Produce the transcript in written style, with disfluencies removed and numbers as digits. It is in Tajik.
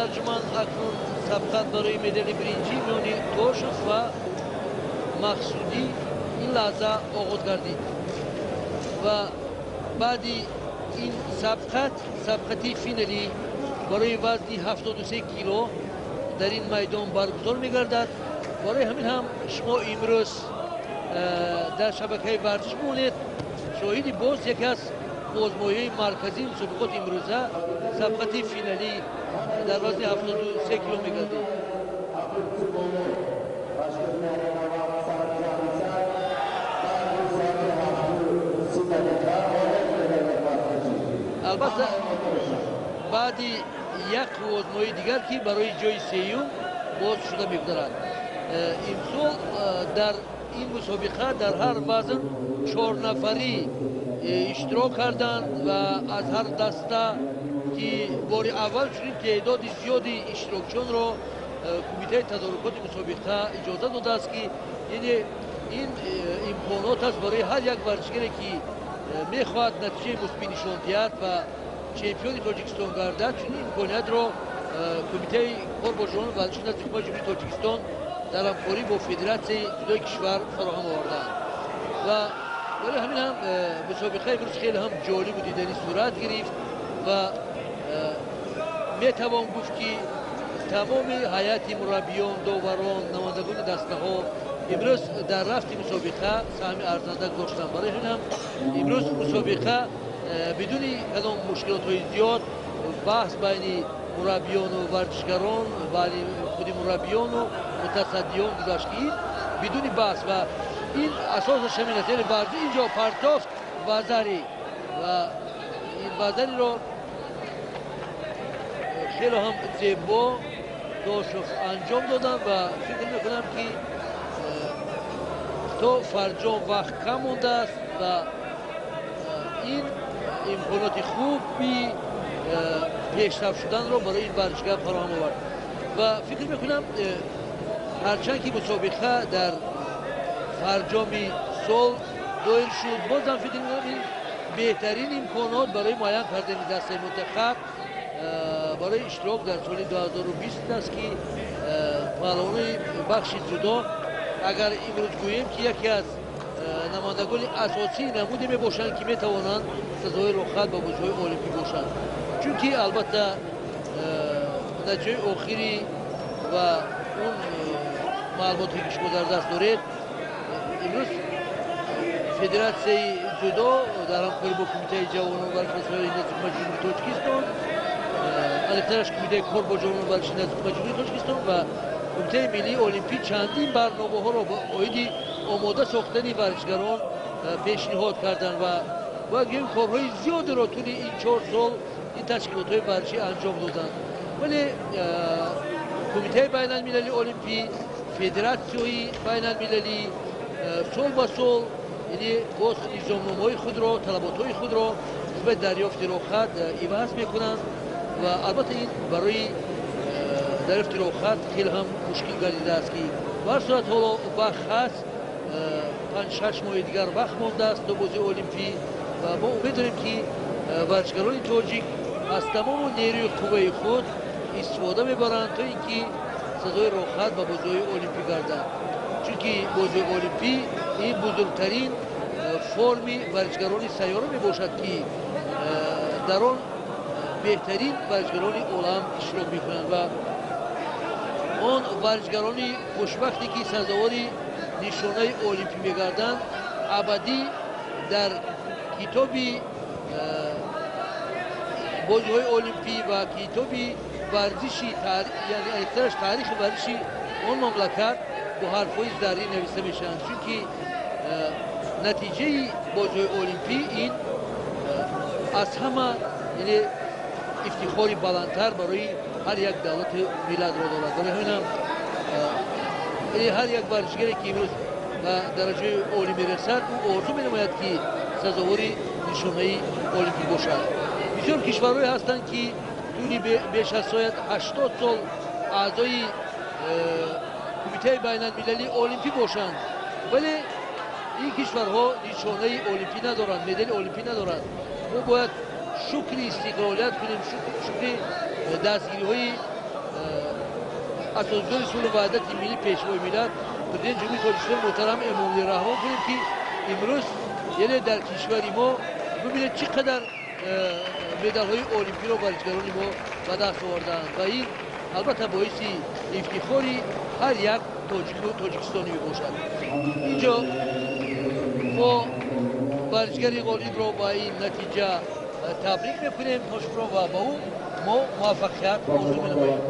Арҷуманд, акнун сабқат барои медали биринҷӣ миёни Тошев ва Мақсудӣ ин лаҳза оғоз гардид ва баъди ин сабқат, сабқати финалӣ барои вазни 73 кило дар ин майдон баргузор мегардад. Барои ҳамин ҳам шумо имрӯз дар шабакаи варзиш бимонед, шоҳиди боз яке аз бозмоиҳои марказии мусобиқоти имрӯза, сабқати финалӣ дар вазни 73 кило мегардид. Албатта, баъди як озмоии дигар, ки барои ҷои сеюм боз шуда мегузарад. Имсол дар ин мусобиқа дар ҳар вазн 4 нафарӣ иштирок карданд ва аз ҳар даста, ки бори аввал чунин теъдоди зиёди иштирокчиёнро кумитаи тадорукоти мусобиқа иҷоза додааст, ки яъне ин имконот аст барои ҳар як варзишгаре, ки мехоҳад натиҷаи мусбӣ нишон диҳад ва чемпиони Тоҷикистон гардад. Чунин имкониятро Кумитаи кор бо ҷавонон, варзиши назди Ҳукумати Ҷумҳурии Тоҷикистон дар ҳамкорӣ бо Федератсияи ҷудои кишвар фароҳам овардаанд ва барои ҳамин ҳам мусобиқаи имрӯз хеле ҳам ҷолибу диданӣ сурат гирифт ва метавон гуфт, ки тамоми ҳайати мураббиён, доварон, намояндагони дастаҳо имрӯз дар рафти мусобиқа саҳми арзанда гузоштанд. Барои ҳамин ҳам имрӯз мусобиқа бидуни кадом мушкилотҳои зиёд, баҳс байни мураббиёну варзишгарон, байни худи мураббиёну мутасаддиён гузашт, ки ин бидуни баҳс ва ин асосаш ҳамин аст. Яъне варзиш инҷо партофт вазари ва ин вазариро хеле ҳам зебо Тошев анҷом доданд ва фикр мекунам, ки то фарҷом вақт кам мондааст ва ин имконоти хуби пешрафт шуданро барои ин варзишгар фароҳам овард. Ва фикр мекунам, ҳарчанд ки мусобиқа дар фарҷоми сол доир шуд, бозам фикр мекунам, ин беҳтарин имконот барои муайян кардани дастаи мунтахаб барои иштирок дар соли 2020 аст, ки паҳлавонони бахши ҷудо, агар имрӯз гӯем, ки яке аз намояндагони асосии намуде мебошанд, ки метавонанд сазовори роҳхат ба бозиҳои олимпӣ бошанд. Чунки албатта натиҷаи охирӣ ва он маълумоте, ки шумо дар даст доред, имрӯз Федератсияи ҷудо дар ҳамкорӣ бо Кумитаи ҷавонон, варзиш ва назди Ҳукумати Ҷумҳурии Тоҷикистон, аниқтараш Кумитаи кор бо ҷавонон, варзиши назди Ҳукумати Ҷумҳурии Тоҷикистон ва Кумитаи миллии олимпӣ чандин барномаҳоро оиди омода сохтани варзишгарон пешниҳод карданд ва бояд гӯем, корҳои зиёдеро тӯли ин 4 сол ин ташкилотҳои варзишӣ анҷом доданд. Вале Кумитаи байналмилалии олимпӣ, Федератсияи байналмилалӣ сол ба сол, яъне боз низомномаҳои худро, талаботҳои худро нисбати дарёфти роҳхат иваз мекунанд ва албатта ин барои дарёфти роҳхат хеле ҳам мушкил гардидааст, ки ба ҳар сурат ҳоло вақт ҳаст, 5-6 моҳи дигар вақт мондааст то бозии олимпӣ ва мо умед дорем, ки варзишгарони тоҷик аз тамому нерӯи қувваи худ истифода мебаранд, то ин ки сазовори роҳхат ба бозиҳои олимпӣ гарданд. Чунки бозиҳои олимпӣ ин бузургтарин форуми варзишгарони сайёра мебошад, ки дар он беҳтарин варзишгарони олам иштирок мекунанд ва он варзишгарони хушбахте, ки сазовори нишонаи олимпӣ мегарданд, абадӣ дар китоби бозиҳои олимпӣ ва китоби варзиши, яъне аниқтараш таърихи варзиши он мамлакат бо ҳарфҳои заррин нависта мешаванд. Чунки натиҷаи бозиҳои олимпӣ ин аз ҳама, яъне ифтихори баландтар барои ҳар як давлату миллатро дорад. Барои ҳамин ҳам ҳар як варзишгаре, ки имрӯз ба дараҷаи олӣ мерасад, ӯ орзу менамояд, ки сазовори нишонаи олимпӣ бошад. Бисёр кишварҳое ҳастанд, ки тӯли беш аз шояд 80 сол аъзои Кумитаи байналмилалии олимпӣ бошанд, вале ин кишварҳо нишонаи олимпӣ надоранд, медали олимпӣ надоранд. Мо бояд шукри истиқлолият кунем, шукри дастгириҳои Асосгузори сулҳу ваҳдати миллӣ, Пешвои миллат, Президенти Ҷумҳурии Тоҷикистон муҳтарам Эмомалӣ Раҳмон кунем, ки имрӯз, яъне, дар кишвари мо бибинед, чӣ қадар медалҳои олимпиро варзишгарони мо ба даст овардаанд ва ин албатта боиси ифтихори ҳар як тоҷику тоҷикистонӣ мебошад. Инҷо мо варзишгари ғолибро ба ин натиҷа табрик мекунем Тошевро ва ба ӯ мо муваффақият орзу менамоем.